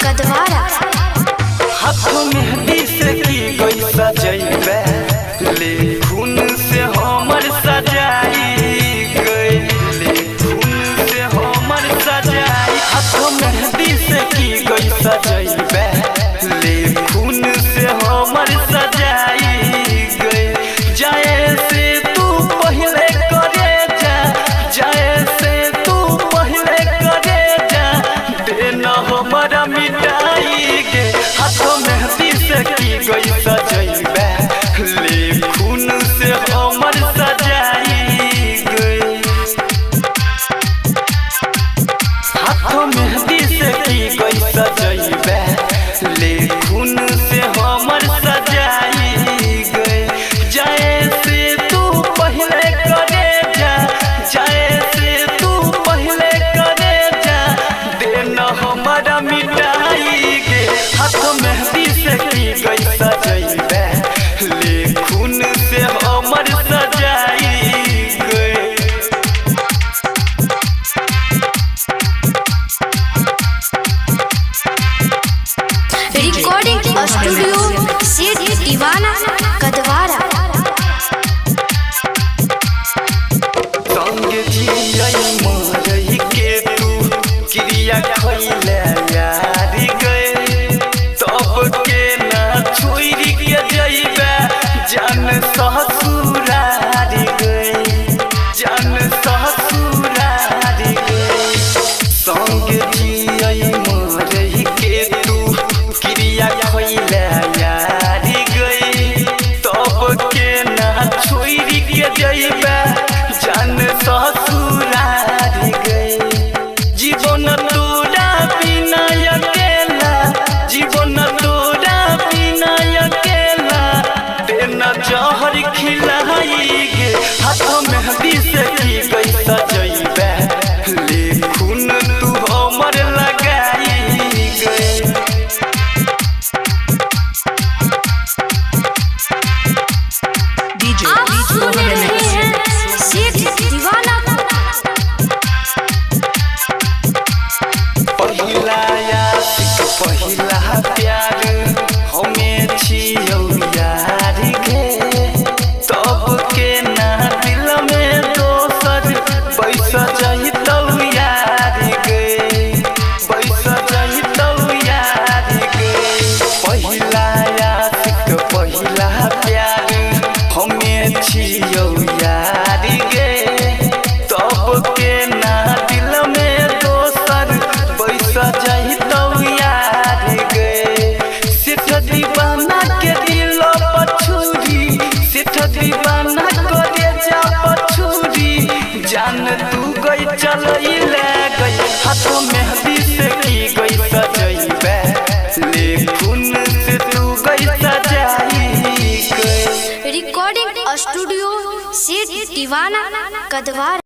कदवारा। हाथ मेहंदी से की गई सजैबे, ले खून से हमर सजाई गई, ले खून से हमर सजाई। हाथ मेहंदी से की गई सजैबे, ले खून से हमर सजाई गई। जाए से तू पहले करे जा, जाए से तू पहले करे जा, देना हमारा मिटाई गे। हाथ मेहंदी से की गई सजैबे, ले खून से हमर सजाई गई। हाथ मेहंदी से की गई सजैबे, ले खून से हमर सजाई गई। जाए से तू पहले करे जा, जाए से तू पहले करे जा, देना हमारा मिटाई गे। हाथ मेहंदी से की गई सजैबे, ले खून से हमर सजाई गई। रिकॉर्डिंग स्टूडियो सेठ दीवाना कदवारा। संग जियै मरई के तू क्रिया खैले यारी गए, तब के ना छोड़ के जइबे जान ससुरारी गए, जान ससुरारी गए। संग जियै मरई के तू क्रिया खैले यारी गए, तब के ना छोड़ के जइबे जान ससुरारी गए। जीवन तोरा बिना अकेला, जीवन तोरा बिना अकेला, देना जहर खिलाई गे। हाथ मेहंदी से की गई सजैबे, ले खून तू हमर लगाई गए। DJ आप सुन रहे हैं सेठ दीवाना को। पहिला आशिक पहिला प्यार हमें छियौ यार गे, तब के ना दिल में दोसर बैस जइतौ यार गे, बैस जइतौ यार गे। पहिला आशिक पहिला प्यार हमें छियौ यार गे, तब के ना दिल में दोसर बैस जइतौ यार गे। सेठ दीवाना के दिल पछुरी, सेठ दीवाना करे जा पछुरी, जान तू गई चलैले गई। हाथ मेहंदी से की गई सजैबे, ले खून से तू गई सजाई गई। रिकॉर्डिंग स्टूडियो सेठ दीवाना कदवारा।